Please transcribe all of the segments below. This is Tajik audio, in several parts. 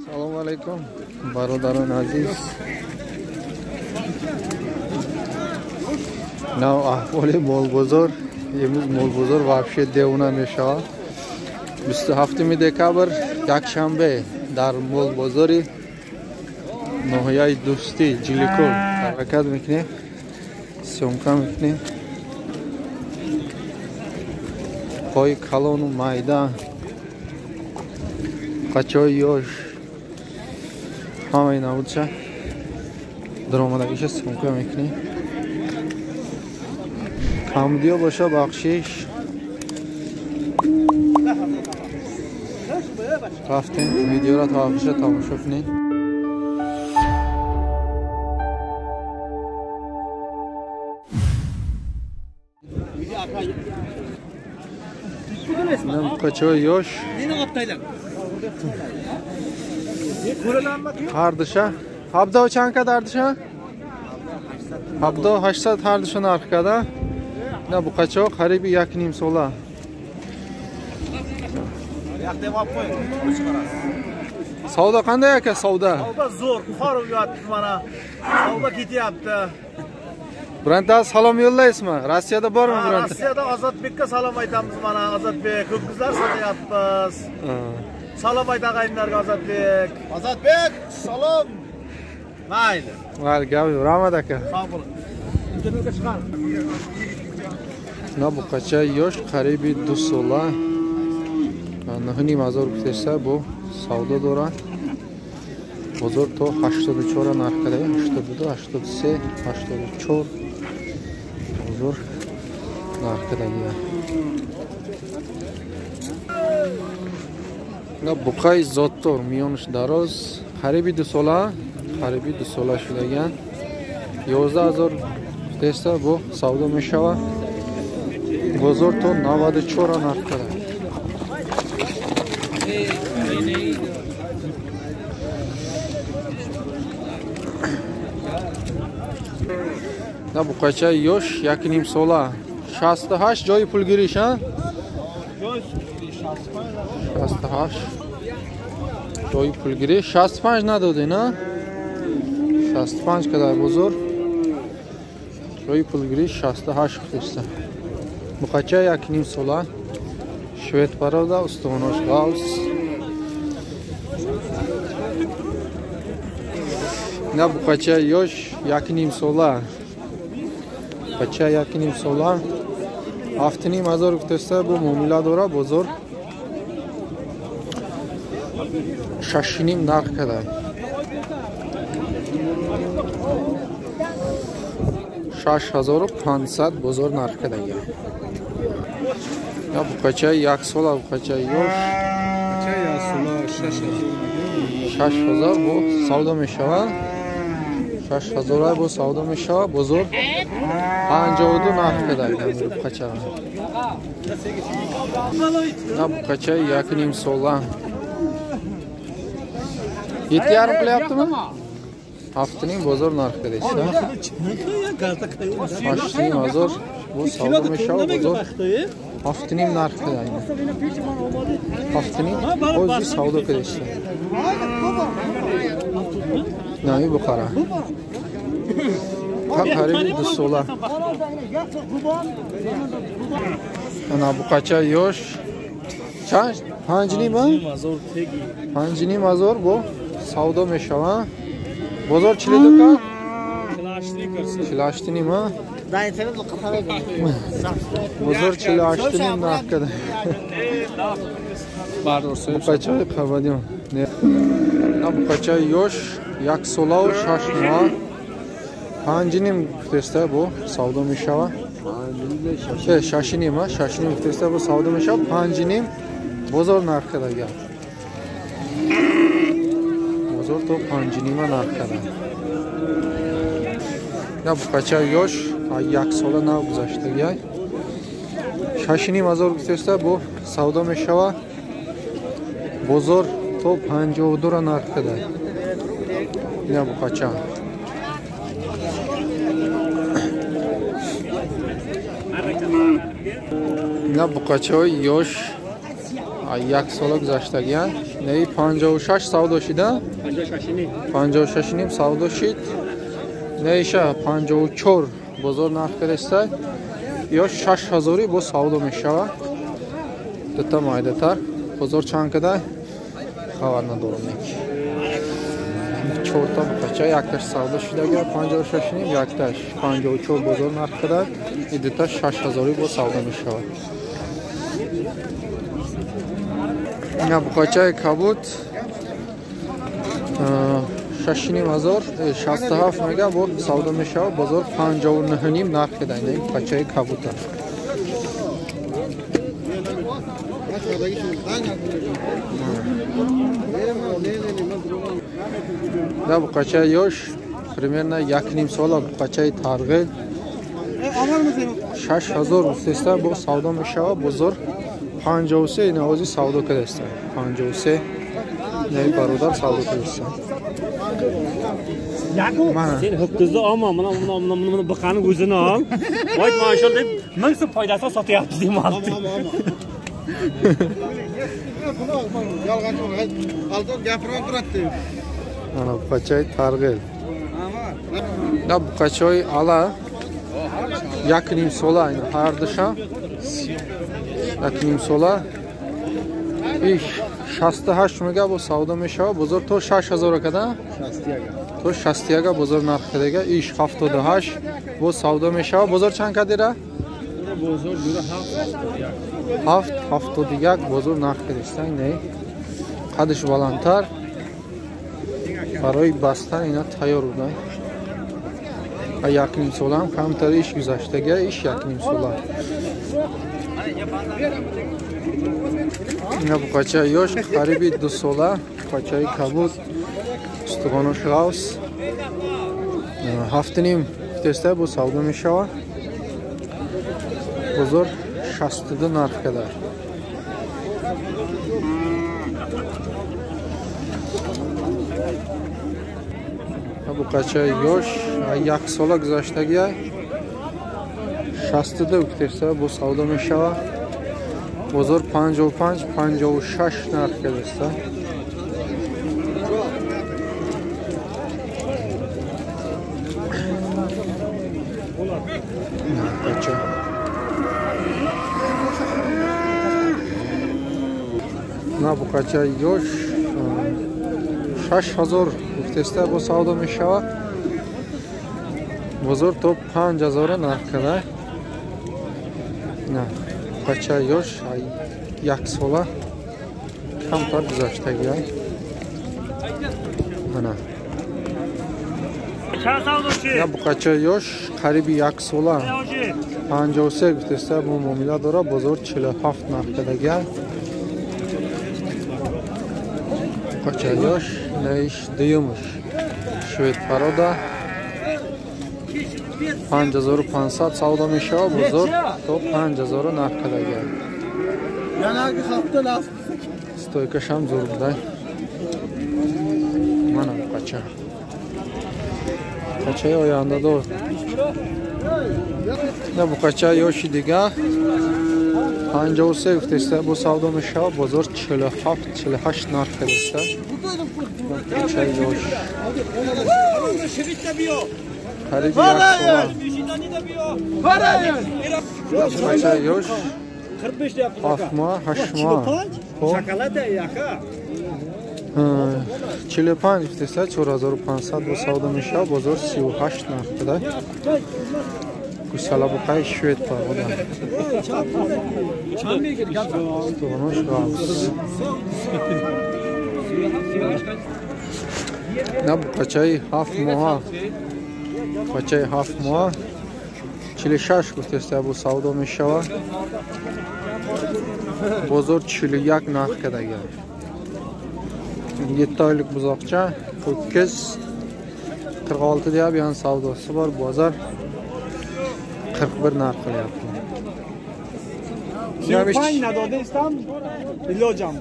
Салом алейкум, бародарони азиз. Нав аҳволи молбозор. Имрӯз молбозор вообще девона мешавад. 27 декабр, якшанбе, дар молбозори ноҳияи Дӯстӣ Ҷиликул ҳаракат мекунем, съёмка мекунем. Қои калону майда, қачои ёш, ҳамаи навудша даромадагиша съёмка мекунем. Камдиё боша бахшиш. Рафтем видеоро то охирша тамошо кунед. Қачои ёш ҳардуша ҳабдаҳу чанд кад ҳардуша? 7800 ҳардуша нарх када. На буқачо қариби 1.5 сола. Savdo qanday aka, savdo? Savdo zo'r, qorib yotibdi mana. Savdo ketyapti. Bironta salom yo'llaysizmi? Rossiyada bormi bironta? Rossiyada Ozodbekka salom aytamiz mana, Ozodbek, ho'kizlar sotyapmiz. Salom ayt ag'ayinlarga Ozodbek. Ozodbek, salom. Mayli. Mayli, gap yo'q. Rahmat aka. Sog' bo'ling. Internetga chiqar. На буқача ёш қариби 2 сола 9,5 ҳазор гуфтеса бо савдо дорад. Бозор то 84 нарх када, 82, 83, 84 бозор нарх кадагия. На буқаи зоттор миёнаш дароз қариби 2 сола, қариби 2 сола шудаган 11 000 гуфтеса бо савдо мешавад. Бозор то 94 нарх када. На буқача ёш 1.5 сола 68 ҷои пулгириш, а? 68 ҷои пулгирӣ, 65 надодӣ, на? 65 кадар бозор ҷои пулгирӣ 68 гуфтеста. Буқача 1.5 сола швед парода, устухонош ғавс. На буқача ёш 1.5 сола, бача 1.5 сола 7,5 ҳазор гуфтеста бо муомила дора. Бозор 6,5 нарх када, 6500 бозор нарх кадага. Я буқача 1 сола, буқача ёш 6000 бо савдо мешавад. 6000 бо савдо мешавад. Бозор 52 нарх када буқача. На буқача 1.5 сола 7,5 qilyaptimi? 7,5 бозор нарх кадеста. 8,5 ҳазор бо савдо мешавад. Бозор 7,5 нарх када. 7,5 ҳозир савдо кадеста. Нами буқара қариби 2 сола. Ана буқача ёш чанд? 5,5, 5,5 ҳазор бо савдо мешавад. Бозор 42 ка? 48,5, а? Бозор 48,5 нарх када. Буқачаи қабадиён. На буқачаи ёш 1 солаву 6 моҳ 5,5 гуфтеста бо савдо мешавад. 6,5, 6,5 гуфтеста бо савдо мешавад. 5,5 бозор нарх кадага. Бозор то 5,5 нарх када. На буқача ёш 1 сола нав гузаштагиай 6,5 ҳазор гуфтеста бо савдо мешавад. Бозор то 52 нарх када. Ина буқача. Ина буқачаҳои ёш Як сола гузаштагиян. Неи 56 савдо шида? 56,5 савдо шид. Неиша 54 бозор нарх кардеста. Ё 6000 бо савдо мешава. Дута майдатар. Бозор чанд када? Хабар надорам неки. Чорта буқача, якташ савдо шидага 56,5, якташ 54 бозор нарх када. И дута 6000 бо савдо мешава. Ина буқачаи кабуд 6,5 ҳазор, 67 мега бо савдо мешава. Бозор 59,5 нарх када. Ина буқачаи кабута. Да буқачаи ёш примерно 1,5 сола буқачаи тарғил 6000 устеста бо савдо мешава. Бозор 53 навози савдо кадаста. 53 наи бародар савдо кадаста. Sen ho'kizni olma, mana mana mana buqani o'zini ol. Voy, mashallah deb 1000 so'm foydasini sotyapmiz deyapti. Mana buqachay targ'il. Да буқачаҳои ала 1,5 сола, ина ҳардуша 1,5 сола. Иш 68 мега бо савдо мешава. Бозор то 6000 када? То 61 бозор нарх кадага. Иш 78 бо савдо мешава. Бозор чанд кадира? Бозор 7 71 бозор нарх кадиста. Не қадиш баландтар барои бастан ина тайёр буда. А 1,5 сола ҳам камтар иш гузаштага, иш 1,5 сола. Ина буқача ёш қариби 2 сола, буқачаи кабуд, устухонош ғавс. 7,5 теста бо савдо мешава. Бозор 62 нарх кадар. Буқачаи ёш 1 сола гузаштагия 62 теста бо савдо мешава. Бозор 55 56 нарх кадаста. На буқача ёш 6000 гуфтеста бо савдо мешава. Бозор то 5000 нарх када. На буқача ёш 1 сола камтар гузаштагия. Мана. На буқача ёш қариби 1 сола 53 гуфтеста бо муомила дора. Бозор 47 нарх кадагия. Буқача ёш наиш дуюмш швед парода 5500 савдо мешава. Бозор то 5000 нарх кадагия. Стойкашам зур буда. Мана буқача. Буқачаи ояндадор. На буқача ёши дига 53 гуфтеста бо савдо мешава. Бозор 47 48 нарх кадаста. Буқачаи ёш қариби 1 сола. Буқачаи ёш 7 моҳ 8 моҳ. 45 гуфтеста 4500 бо савдо мешава. Бозор 38 нарх када. Гусала буқаи швед парода. Устухонош ғавс. На буқачаи 7 моҳа. Буқачаи 7 моҳа 46 гуфтеста бо савдо мешава. Бозор 41 нарх кадага. 7 oylik buzoqcha ho'kiz 46 deyapti, yani savdosi bor. Bozor 41 narx qilyapti.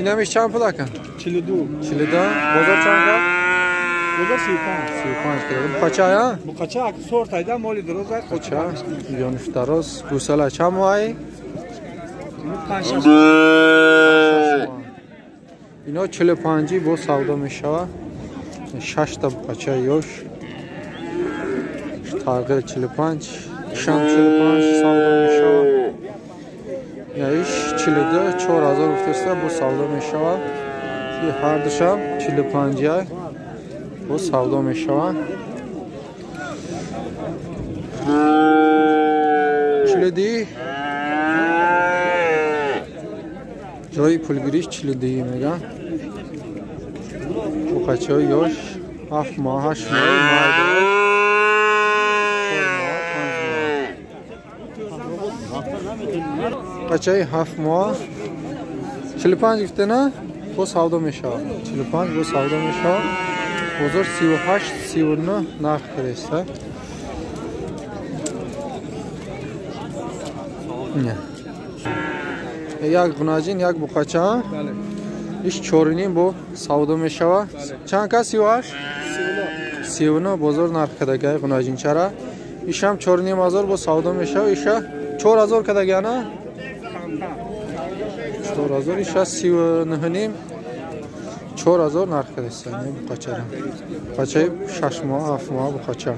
Инамиш чанд пул ака? 42. 42. Бозор чанд қад? Бозор 35. 35 кило. Буқача я? Буқача ак сорт айда моли дароз ай. Буқача ёнуш дароз. Гусала чанд моҳ? 5-6 моҳ. Ино 45 бо савдо мешава. 6 та буқачаи ёш. Тарғир 45, ишам 45 савдо мешава. Иш 42, 4000 гуфтеста бо савдо мешава. Ҳардушам 45 бо савдо мешава. 42 ҷои пулгириш 42 меган. Буқачаҳои ёш 7 моҳ, 8 моҳ, майда 4 моҳ, 5 моҳ. Буқачаи 7 моҳ 45 гуфте на? Бо савдо мешавад. 45 бо савдо мешавад. Бозор 38, 39 нарх кардааст. Як гунаҷин, як буқача. Иш 4.5 бо савдо мешавад. Чанд кас? 38? 39 бозор нарх кардагай гунаҷинчара. Ишам 4.5 ҳазор бо савдо мешавад. Иша 4000 кардагай на? 4000 иша 39.5 4000 нарх кардааст буқачара. Буқачаи 6 моҳ, 7 моҳ буқача.